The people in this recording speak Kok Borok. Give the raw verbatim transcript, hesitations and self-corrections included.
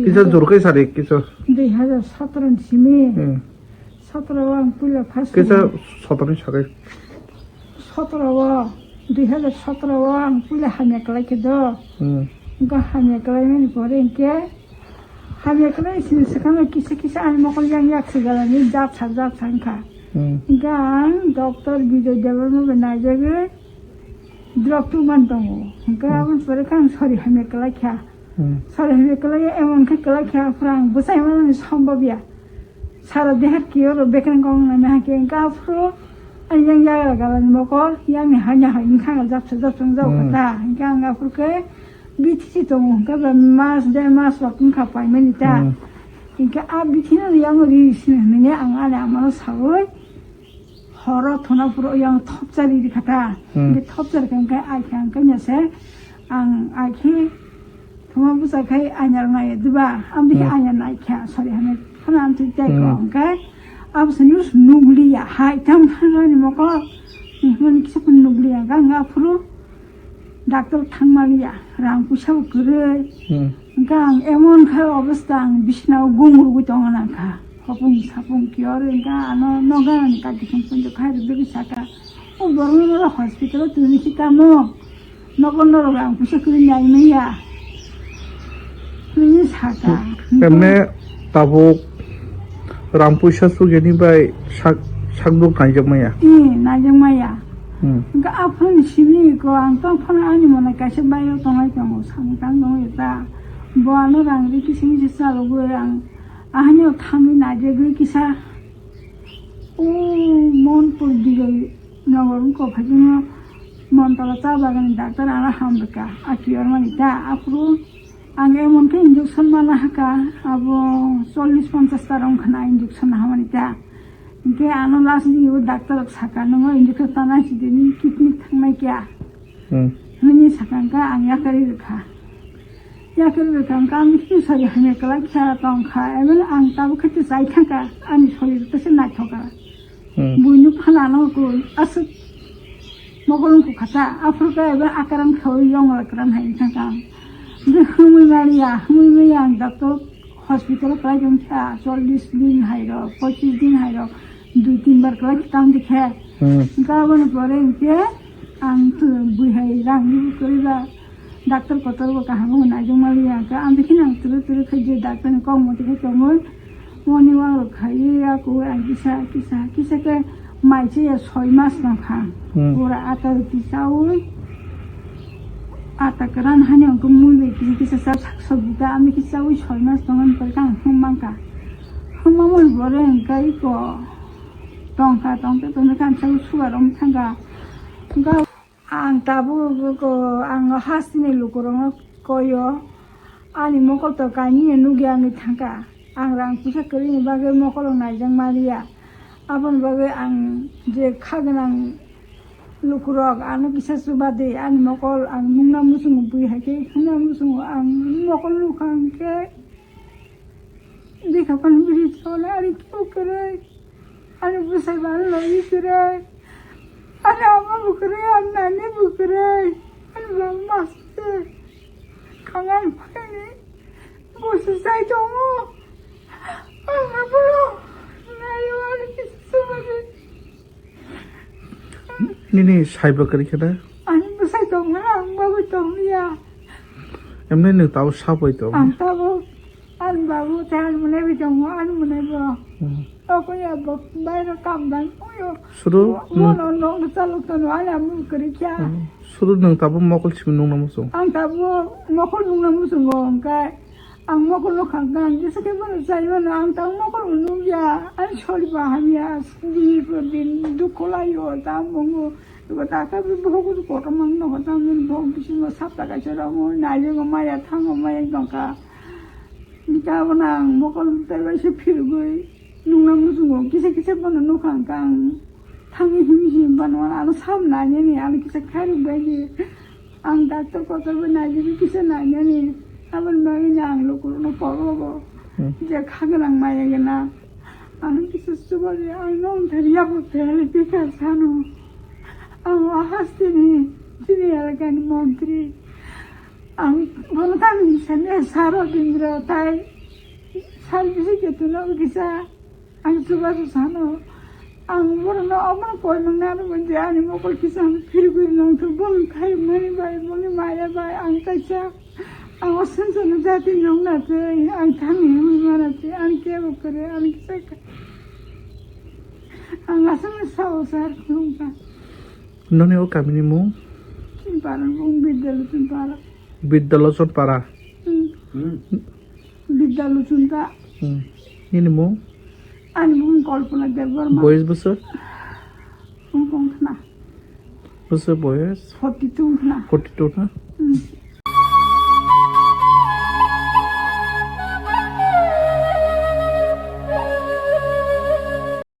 Kisa jor kai sari kisa. Dui hazar sotoro ni simi. Hmm. Sotoro o ang puila first Kisa time. Sotoro ni sakai. Sotoro o, dui hazar sotoro o ang puila hamya kwlai khe do. Hmm. Hwnkhe hamya kwlai mani pore hwnkhe hamya kwlai sini swkang kisa kisa ani mokol yang yak se jalani jat sa jat sa wngkha. Hmm. Hwnkhe ang doctor Bijoy Debbarma bai naijagwi drop tungmani tongo. Hwnkhe Hmm. aboni pore khe ang sori hamya kwlai kha. Hmm. Sori hamya kwlai emon khe kwlai kha, aphuru ang bwsai manani sombab ya. Sara deha kiyoro bekreng kong na meha ke engka aphuru ang yang yagra galani mokol, yang ni hanya hai engka japsa japsa wng jao Hmm. kha ta. Engka ang aphuru khe bithi si tongo, engka ba mas, der mas rok engka paimani ta. Hmm. Engka a bithi no yang ri sini hinwi ang ani ama no sawi. Horo thona phuru yang thopchari ri kha ta. Hmm. Engka thopchari kha engka ai kha engka nya se ang ai khe Thuma bwsa khai anyar maya diba? Amtwi khe Hmm. anyar nai kha, sorry, hwnwi phano amtwi tei Hmm. kok hwnkhe abo se nus nukliya, hai tam thangrani mokol. Hwnwi kisa phano nukliya, hwnkhe ang aphuru doctor thangmaliya, rang puisa bo kwrwi. Hmm. Hwnkhe ang emon khe obostha, ang bisnao gung rwgwi tongna kha. Hopung sapung kiyor hwnkhe ano noganani kati khum punjo khai rwgwi saka. O borokno norok hospital o twini khe tamo? Nogo norok rang puisa kwrwi nai manya. Nini saka. Emne tabuk rang puisa sugini bai sak, sakduk naijak maya. Ee, naijak maya. Hmm. Hwnkhe aphuru simi ko ang tong phano ani mone kaisa bairo tongnai tongo, samung tang tongo ta. Bo ano rang ri kisa misa chalogwi ang ahani o thangwi naijagwi kisa. O Mohanpur Bijoy Nagar wngkha, phaikhe Montala cha bagani doctor ano hamrwkha, a kiyor mani ta. Aphuru ang emon khe injection mana hakha, abo chollish ponchash ta rong khna injection hamani ta. Hwnkhe ano last ni o doctor rok saka, "Nwngo injection tana sidi, nini kidney thangnai kya?" Hmm. Hwnwi sakha, hwnkhe ang yakarwi rwkha. Yakarwi rwkha, hwnkhe ang khe sori hamya kwlai kha tongkha, even ang tabuk khe chai thangkha, ani sorir tese naithoka. Hmm. Buino phalano ko aswk mokol wngkha ta, aphuru khe ebe akaran khaui yong lakran hai wngkha ang. Hwnkhe hwnwi maliya, hwnwi maya ang doctor hospital o kwlai tongkha, chollish din hai rok, pochish din hai rok, dui tin bar kwlai tang dikhe. Hmm. Hwnkhe aboni pore hwnkhe ang bui hai rang ni kwrwi ba. Doctor kotor bo kaham bo naijak maliya, hwnkhe ang bikhe nang turu turu khe je doctor ni kok mothe khe tongwi, morning walk rok khaiwi, ya kuwi ang kisa, kisa, kisa khe mai se ya soi mas tong kha. Hmm. Pura ata ruti chawi, ata kwran hani hwnkhe mui bai kisa kisa cha sak sok dita, ang bikhe chawi soi mas tong ani pore khe ang hum mang kha. Hum mang mani pore hwnkhe iko tong kha, tong khe tong khe ang chawi sugar rok thang kha. Hwnkhe Ang tabuk ko, ang hasteni lukurokno koyo, ani mokol to kainwi nukya wngwi thangkha. Ang rang puisa kwrwini bagwi mokolo naijak maliya. Aboni bagwi ang je kha gwnang lukurok ano kisa chuba di, ani mokol ang nungna muchungo bui hai khe hwnna muchungo ang mokol nukha hwnkhe. Bikha pan biri chole ari keu kwrwi. Ani bwsai ba logi kwrwi. Ani ama bo kwrwi, ani nani bo kwrwi. Ani baba master. Khangai phaini. Bo se sai tongo. Ang bo nayo ani kisa sumani. Nini saiba kwrwi khe da? Ani bwsai tongna, ang bagwi tongya. Emni nwng tabuk sapoi tong? Ang tabuk ani babu tei ani mwnai bai tongo, ani mwnai bo. Hmm. Tokoi ya bo bairo kam dang oyo. Suru Mo-, nwng mono nokno chalok tono, ani amu kwrwi kha. Hmm. Suru nwng tabuk mokol simi nungna muchung? Ang tabuk mokol nungna muchungo, hwnkhe Ang mokol no kha gang, jesa khe bono chai mano, ang tang mokol no nukya, ani sori ba hamya, din pura din dukho laio, tamo ngo, eba dakta bo bohok kotor mang no, tamo ngo bohok bisingo sapta kaisa rongo, nailengo maya, thango maya, tongkha. Bita bono ang mokol tai bai se phirigwi, nungna muchungo, kisa kisa bono nukha ang kang, thangwi himwi himwi bono ano sam nainani, ano kisa khairok bai di. Ang doctor kotor bai naijagwi kisa nainani, aboni bagwi no ang lukurokno kok rogo. Hmm. Je kha gwnang maya gwnang. Ano kisa chubadi ang nong thari yapuk thari bikar sano. Ang o hasteni chini elakani montri. Ang bono tamo sani saro Indra tai Sal bisi ke tuno kisa. Ang chubachu sano. Ang borokno omo koi mangna aro bo je ani mokol kisa ang phirigwi nangthu boni khaimani bai, boni maya bai ang kaisa. Ang o sansano jati nungna twi, ang thani hwnwi mana twi, ang kebo kwrwi, ang kisa kha-, ang aswkno sao sar khulumkha. Noni o kamini mung? Chini para mung Bidya Lochon para. Bidya Lochon para. Hmm. Hmm. Bidya Lochon ta. Hmm. Nini mung? Ani mung Kalpana Debbarma. Boyes bosor? Wngkong khna. Bosor boyes? Forty two khna. Forty two na? Hmm.